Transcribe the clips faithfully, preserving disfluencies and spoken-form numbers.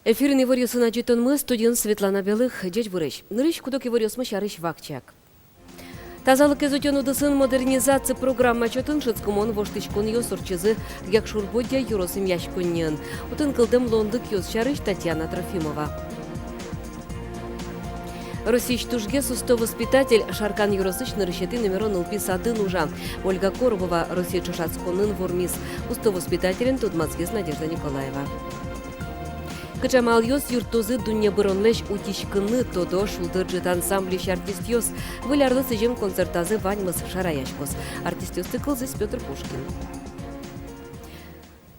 Эфирын иворъёсын адӟытонмы, студиын Светлана Белых. Ӟечбуресь! Нырысь куд-ог иворъёсмы сярысь вакчияк. Тазалыкез утён удысын модернизация программа чотын шӧдскымон воштӥськонъёс ортчизы Якшур-Бӧдья ёрос эмъяськонниын. Отын кылдэм луонлыкъёс сярысь Татьяна Трофимова. Россиысь тужгес усто воспитатель Шаркан ёросысь нырысетӥ номеро нылпи садын ужа. Ольга Коробова Россия ӵошатсконын вормиз. Усто воспитателен тодматскиз Надежда Николаева. Кыӵе амалъёс юрттозы дунне быронлэсь утиськыны, тодо «Шулдыр ӝыт» ансамбльысь артистъёс. Выль арлы сӥзем концертазы ваньмыз шараяськоз. Артистъёсты кылзӥз Пётр Пушкин.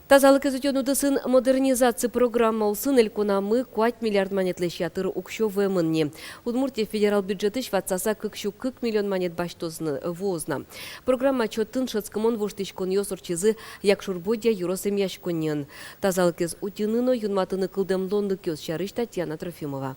Тазалыкез утён удысын модернизация программа улсын элькунамы куать миллиард манетлэсь ятыр уксё вуэмын ни. Удмуртия федерал бюджетысь ватсаса кык сю кык миллион манет басьтоз на, вуоз на. Программа чотын шӧдскымон воштӥськонъёс ортчизы Якшур-Бӧдья ёрос эмъяськонниын. Тазалыкез утьыны но юнматыны кылдэм луонлыкъёс сярысь Татьяна Трофимова.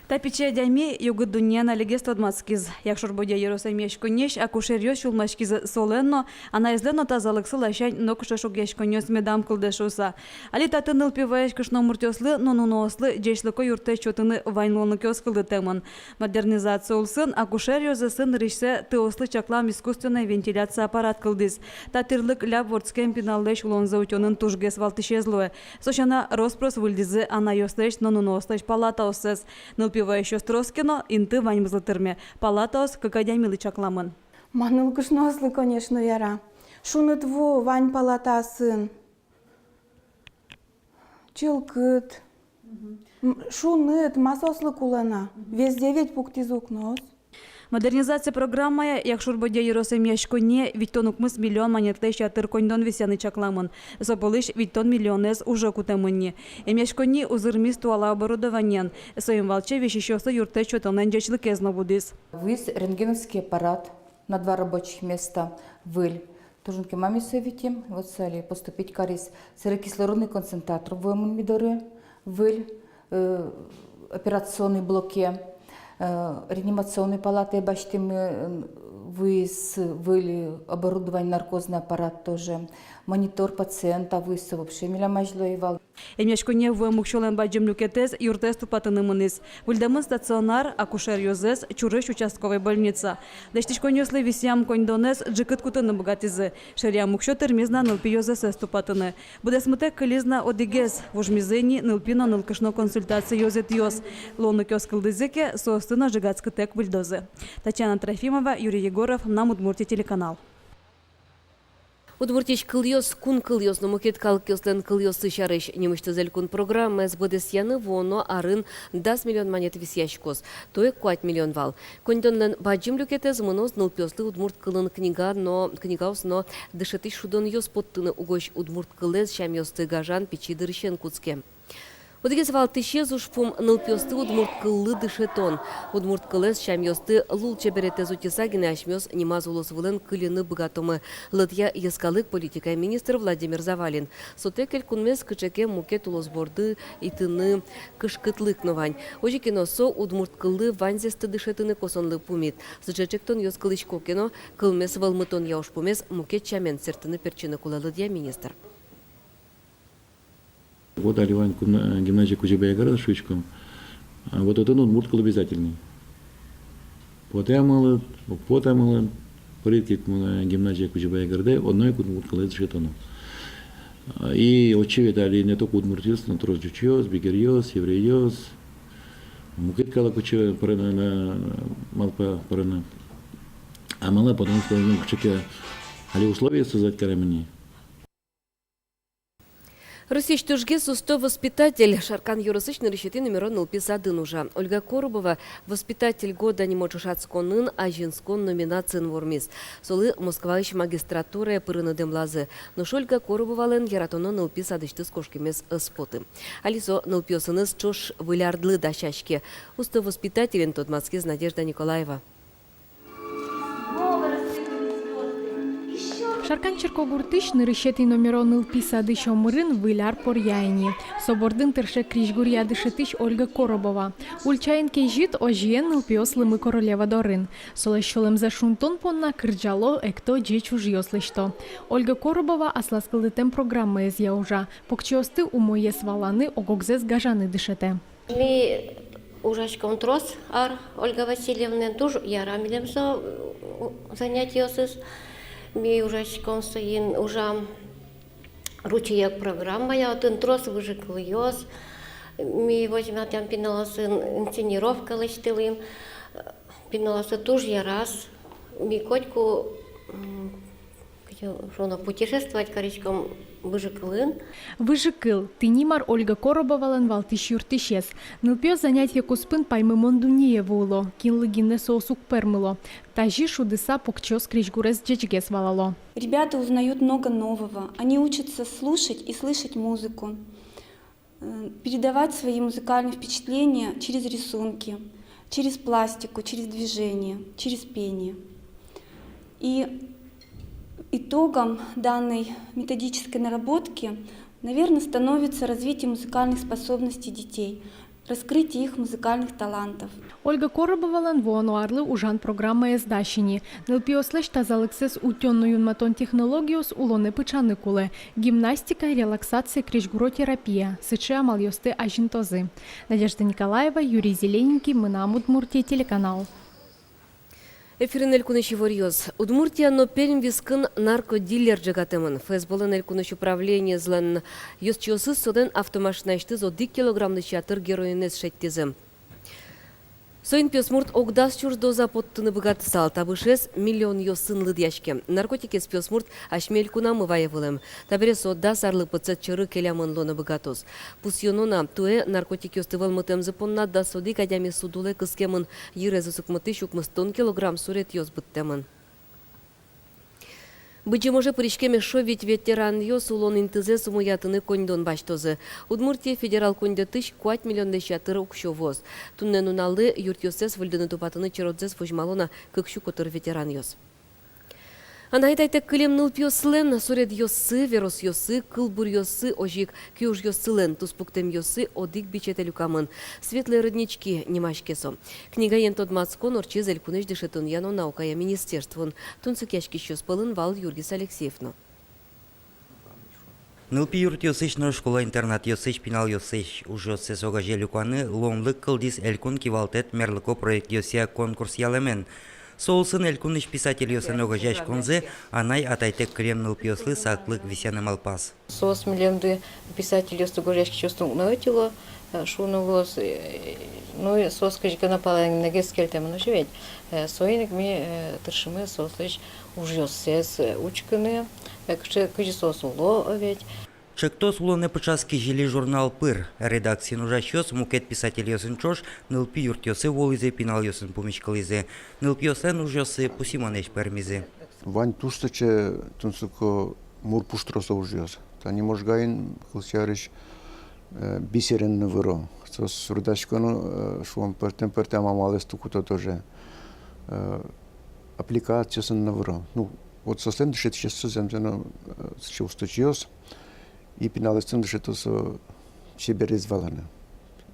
Та пичи адями югыт дуннеен алигес тодматскиз. Якшур-Бӧдья ёрос эмъяськонниысь акушеръёс сюлмаськизы солэн но, анаезлэн но тазалыксы ласянь нокыӵе шугъяськонъёс медам кылдэ шуыса. Али татын нылпи ваись кышномуртъёслы но нуныослы ӟечлыко юрттэт сётыны вань луонлыкъёс кылдытэмын. Модернизация улсын акушер ёзэсын нырысьсэ тыослы чаклам искусственной вентиляция аппарат кылдӥз. Та тӥрлык ляб вордскем пиналлэсь улонзэ утёнын тужгес валтӥсез луэ. Со сяна, рос-прос выльдӥзы анаёслэсь но нуныослэсь палатаоссэс. Нылпи ваисьёс трос ке но, инты ваньмызлы тырме. Палатаос кык адямилы чакламын. Ма, нылкышноослы, конечно, яра. Шуныт ву вань палатаосын. Чылкыт. М, шуныт, ма соослы кулэ на. Везде ведь пуктӥзы укноос. Модернизация программая Якшур-Бӧдья ёрос эмъяськонние витьтон укмыс миллион манетлэсь ятыр коньдон висъяны чакламын. Со пӧлысь витьтон миллионэз уже кутэмын ни. Эмъяськонни узырмиз туала оборудованиен. Соин валче висисьёслы юрттэт сётонлэн ӟечлыкез но будӥз. Вуиз рентгеновский аппарат на два рабочих места, выль. Туж ик мамисе витим, вот сое али поступить кариз. Сэре кислородный концентратор вуэмын ми доры, выль, э, операционный блоке, э, реанимационной палатае басьтӥмы, э, вуиз выль оборудование, наркозный аппарат тоже, монитор пациента вуиз, со вообще милям азьло ӧй вал. Эмъяськонние вуэм уксёлэн бадӟым люкетэз юртэз тупатыны мынӥз. Выльдэмын стационар, акушер ёзэз, чурысь участковой больница. Лэсьтӥськонъёслы висъям коньдонэз ӝикыт кутыны быгатӥзы. Шыръям уксё тырмиз на нылпи ёзэсэз тупатыны. Быдэсмытэк кылиз на одӥгез, вужмизы ни нылпи но нылкышно консультация ёзэтъёс. Луонлыкъёс кылдӥзы ке, соосты но ӝегатскытэк выльдозы. Татьяна Трофимова, Юрий Егоров, «Мынам Удмуртие» телеканал. Удмуртиысь кылъёс, кун кылъёс но мукет калыкъёслэн кылъёссы сярысь нимысьтыз элькун программаез быдэсъяны вуоно арын дас миллион манет висъяськоз, туэ куать миллион вал. Коньдонлэн бадӟым люкетэз мыноз нылпиослы удмурт кылын книга но, книгаос но дышетӥсь шудонъёс поттыны. Угось удмурт кылэз сямъёсты гажан пичи дырысен кутске. Одӥгез валтӥсез ужпум — нылпиосты удмурт кыллы дышетон. Удмурт кылэз сямъёсты лулчеберетэз утьыса гинэ асьмеос нимаз улос вылын кыльыны быгатомы, лыдъя йӧскалык политикая министр Владимир Завалин. Сотэк элькунмес кыӵе ке мукет улос борды итыны кышкытлык но вань. Озьы ке но, со удмурт кыллы ваньзэсты дышетыны косонлы пумит. Сыӵе ӵектонъёс кылӥсько ке но, кылмес вӧлмытонъя ужпумез мукет сямен сэрттыны-пертчыны кулэ, лыдъя министр. Вот али вань кун-, э, гимназия Кузебай Герд, шуиськом. А вот отын удмурт кыл обязательный. Потэ-а мылыд, уг поты-а мылыд, пырид ке, э, гимназия Кузебай Гердэ, одно ик удмурт кылэз дышетоно. А, и отчы ветло али не только удмуртъёс, но трос ӟучъёс, бигеръёс, еврейёс. Мукет калык отчы пырыны, на, малпа пырыны. А малы? Потому что, ну, кыӵе ке али условиос создать каремын ни. Россиысь тужгес усто воспитатель Шаркан ёросысь нырысетӥ номеро нылпи садын ужа. Ольга Коробова «Воспитатель года» нимо ӵошатсконын азинскон номинациын вормиз. Солы Москваысь магистратурае пырыны дэмлазы. Нош Ольга Коробовалэн яратоно нылпи садысьтыз кошкемез ӧз поты. Али со нылпиосыныз ӵош выль арлы дасяське. Усто воспитателен тодматскиз Надежда Николаева. Аркан черкогуртысь нырысетӥ номеро нылпи садысь омырын выль ар поръя ини. Со бордын тырше крезьгуръя дышетӥсь Ольга Коробова. Ульчаын кезьыт, озьыен, нылпиос лымы королева дорын. Солэсь сюлэмзэ шунтон понна кырӟало, экто, ӟеч ужъёс лэсьто. Ольга Коробова аслаз кылдытэм программаезъя ужа. Покчиосты умоез валаны, ог-огзэс гажаны дышетэ. Ми ужаськом трос ар Ольга Васильевнаен, туж яра милем со, у, занятиосыз. Ми ужаськом соин, ужам ручеёк программая, отын трос выжыкылъёс. Ми возьматъям пиналъёсын, инсценировка лэсьтылӥм. Пиналъёслы туж яраз. Ми котьку, м, кызьы шуоно, путешествовать кариськом выжыкылын. Выжыкыл — тӥни мар Ольга Коробовалэн валтӥсь юрттӥсез. Нылпиос занятие куспын паймымон дуннее вуыло, кинлы гинэ соос уг пӧрмыло. Тазьы шудыса, покчиос крезьгурез ӟечгес валало. Ребята узнают много нового. Они учатся слушать и слышать музыку, э, передавать свои музыкальные впечатления через рисунки, через пластику, через движение, через пение. И итогом данной методической наработки, наверное, становится развитие музыкальных способностей детей, раскрытие их музыкальных талантов. Ольга Коробовалэн вуоно арлы ужан программаез дась ини. Нылпиослэсь тазалыксэс утён но юнматон технологиос улонэ пыӵаны кулэ. Гимнастика, релаксация, крезьгуро терапия — сыӵе амалъёсты азинтозы. Надежда Николаева, Юрий Зелененький, «Мынам Удмуртие» телеканал. Эфирын элькунысь иворъёс. Удмуртия но Пермь вискын наркодилер ӝегатэмын. ФСБлэн элькунысь управлениезлэн ёзчиосыз солэн автомашинаысьтыз одӥг килограммлэсь ятыр героинэз шедьтӥзы. Соин пиосмурт ог дас сюрс доза поттыны быгатысал, табышез миллионъёсын лыдъяське. Наркотикез пиосмурт асьме элькунамы вае вылэм. Табере со дас арлы пытсэт сьӧры келямын луыны быгатоз. Пусъёно на, туэ наркотикъёсты вӧлмытэмзы понна дас одӥг адями суд улэ кыскемын. Йырезэс укмытӥсь укмыстон килограмм суретъёс быдтэмын. Быдӟым оже пыриськем эшшо вить ветеранъёс улон интызэс умоятыны коньдон басьтозы. Удмуртие федерал коньдэтысь куать миллионлэсь ятыр уксё вуоз. Туннэ нуналлы юртъёссэс выльдыны-тупатыны черодзэс возьмало на кык сю котыр ветеранъёс. Анай-атайтэк кылем нылпиослэн суредъёссы, веросъёссы, кылбуръёссы, озьы ик киужъёссылэн туспуктэмъёссы одӥг бичетэ люкамын. «Светлые роднички» нимаське со. Книгаен тодматскон ортчиз элькунысь дышетонъя но наукая министерствоын. Тунсыкъяськисьёс пӧлын вал Юргис Алексеев но. Нылпи юртъёсысь но школа-интернатъёсысь пиналъёслэсь ужъёссэс огазе люканы луонлык кылдӥз элькун кивалтэт мерлыко проектъёсъя конкурс ялэмен. Со улсын элькунысь писательёслэн огазеяськонзы анай-атайтэк кылем нылпиослы саклык висъяны малпаз. Соос милемды, писательёсты, гожъяськисьёсты, уг но ӧтьыло, э, шуыны луоз, э, ну, и соос кызьы ке но палэнэгес кельтэмын, озьы ведь. Э, соин ик ми, э, тыршимы соослэсь ужъёссэс, э, учкыны, э, кыӵе, кызьы соос уло, э, ведь. Ӵектос улонэ пыӵаз «Кизили» журнал пыр. Редакциын ужасьёс мукет писательёсын ӵош нылпи юртъёсы вуылӥзы, пиналъёсын пумиськылӥзы. Нылпиослэн ужъёссы пусйымонэсь пӧрмизы. Вань туж сыӵе тунсыко, мур пуштросо ужъёс. Тани Можгаын, кылсярысь, э, бисерен но выро. Соос суредасько но, э, шуом, пӧртэм-пӧртэм амалъёсты куто тоже. Э, аппликациосын но выро. Ну, вот соослэн дышетӥсьёссы зэмзэ но, э, сыӵе усточиос. И пиналъёсын дышето со чеберез валаны.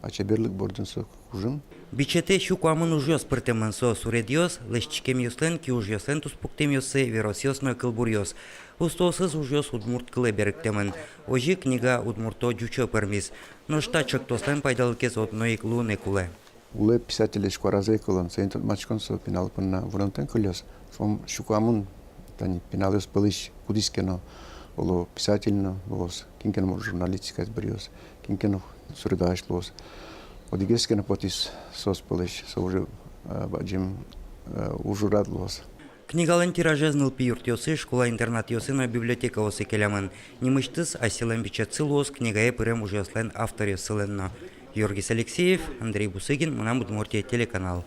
А чеберлык бордын со кужым. Бичетэ сю куамын ужъёс пыртэмын. Со суредъёс, лэсьтӥськемъёслэн, киужъёслэн туспуктэмъёссы, веросъёс но кылбуръёс. Устоосыз ужъёс удмурт кылэ берыктэмын. Озьы книга удмурто-ӟучо пӧрмиз. Нош та ӵектослэн пайдалыкез одно ик луыны кулэ. Улэ писательлэсь куаразы ик улон, соин тодматскон со пинал понна вунэтэн кылёз. Шуом, сю куамын тани пиналъёс пӧлысь кудӥз ке но, оло, писатель но луоз, кин ке но, может, журналистикаез быръёз, кин ке но суредась луоз. Одӥгез ке но потӥз соос пӧлысь, со уже, э, бадӟым, э, ужрад луоз. Книгалэн тиражез нылпи юртъёсы, школа-интернатъёсы но библиотекаосы келямын. Нимысьтыз асьсэлэн бичетсы луоз книгае пырем ужъёслэн авторъёссылэн но. Юргис Алексеев, Андрей Бусыгин, «Мынам Удмуртие» телеканал.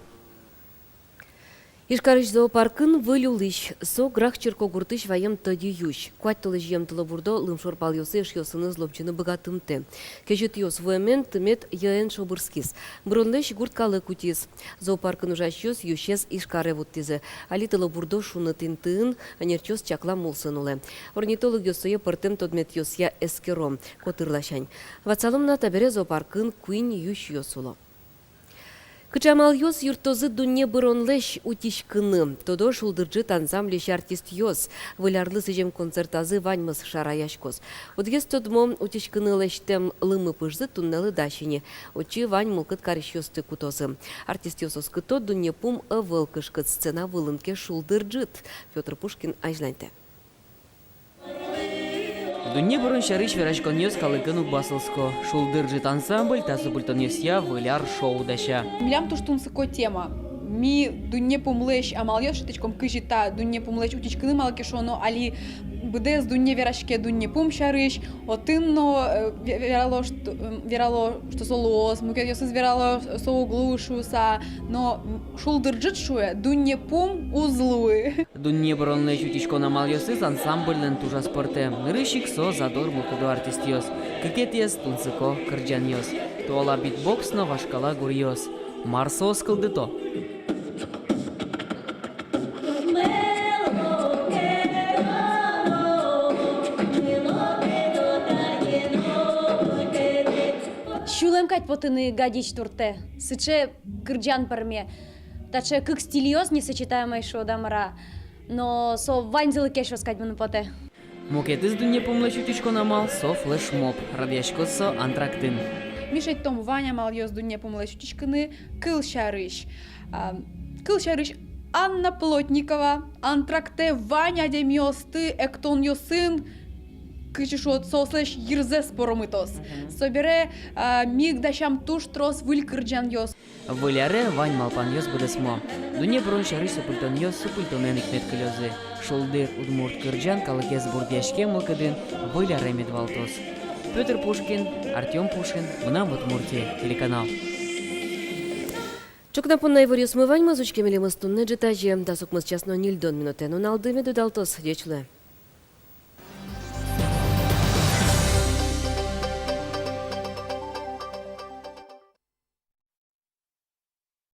Ижкарысь зоопаркын выль улӥсь. Со Грах черкогуртысь ваем тӧдьы юсь. Куать толэзьем тылобурдо лымшор палъёсы эшъёсыныз лобӟыны быгатымтэ. Кезьытъёс вуэмен тымет йӧэн шобырскиз. Быронлэсь гурт калык утиз. Зоопаркын ужасьёс юсез Ижкаре вуттӥзы. Али тылобурдо шуныт интыын, ӧнерчиос чаклам улсын улэ. Орнитологъёс сое пӧртэм тодметъёсъя эскеро котыр ласянь. Ватсалом на, табере зоопаркын куинь юсьёс уло. Кыӵе амалъёс юрттозы дунне быронлэсь утиськыны, тодо «Шулдыр ӝыт» ансамбльысь артистъёс. Выль арлы сӥзем концертазы ваньмыз шараяськоз. Удгес тодмо, утиськыны лэсьтэм лымы пыжзы туннэлы дась ини. Отчы вань мылкыд карисьёсты кутозы. Артистъёс оскыто: дунне пум ӧвӧл кышкыт, сцена вылын ке шулдыр ӝыт. Пётр Пушкин азьланьтэ. Дунне бырон сярысь вераськонъёс калыкын уг басылско. «Шулдыр ӝыт» ансамбль та супыльтонъёсъя выль ар шоу дася. Милям туж тунсыко тема. Ми дунне пумлэсь амалъёс шедьтӥськом, кызьы та дунне пумлэсь утиськыны, малы ке шуоно али быдэс дунне вераське дунне пум сярысь. Отын но, э, ве-, верало, что, м, верало, что со луоз, мукетъёсыз верало, со уг луы шуыса. Но, м, «Шулдыр ӝыт» шуэ: дунне пум уз луы. Дунне быронлэсь утиськон амалъёсыз ансамбльлэн туж аспӧртэм. Нырысь ик со задор мылкыдо артистъёс. Кыкетӥез — тунсыко кырӟанъёс. Туала битбокс но вашкала гуръёс. Мар соос кылдыто? Сюлэм кадь потыны гадить туртэ. Сыӵе кырӟан пӧрме. Таӵе кык стильёс несочетаемой шуод-а, мар-а. Но со ваньзылы кельшоз кадь мыным потэ. Мукетыз дунне пумлэсь утиськон амал — со флешмоб. Радъяськоз со антрактын. Ми шедьтом вань амалъёс дунне пумлэсь утиськыны кыл сярысь. А, кыл сярысь, Анна Плотникова антрактэ вань адямиосты эктонъёсын, кызьы шуод, соослэсь йырзэс пӧрмытоз. Мгм. Собере, а, ми дасям туж трос выль кырӟанъёс. Выль аре вань малпанъёс быдэсмо. Дунне бырон сярысь супыльтонъёс супыльтонэн ик мед кылёзы. «Шулдыр» удмурт кырӟан калыкез бурдъяськем мылкыдын выль аре мед валтоз. Пётр Пушкин, Артём Пушин, «Мынам Удмуртие» телеканал. Ӵукна понна иворъёсмы ваньмыз. Учке милемыз туннэ ӝытазе дас укмыс час но ньыльдон минутэ. Нуналды мед удалтоз. Ӟеч луэ.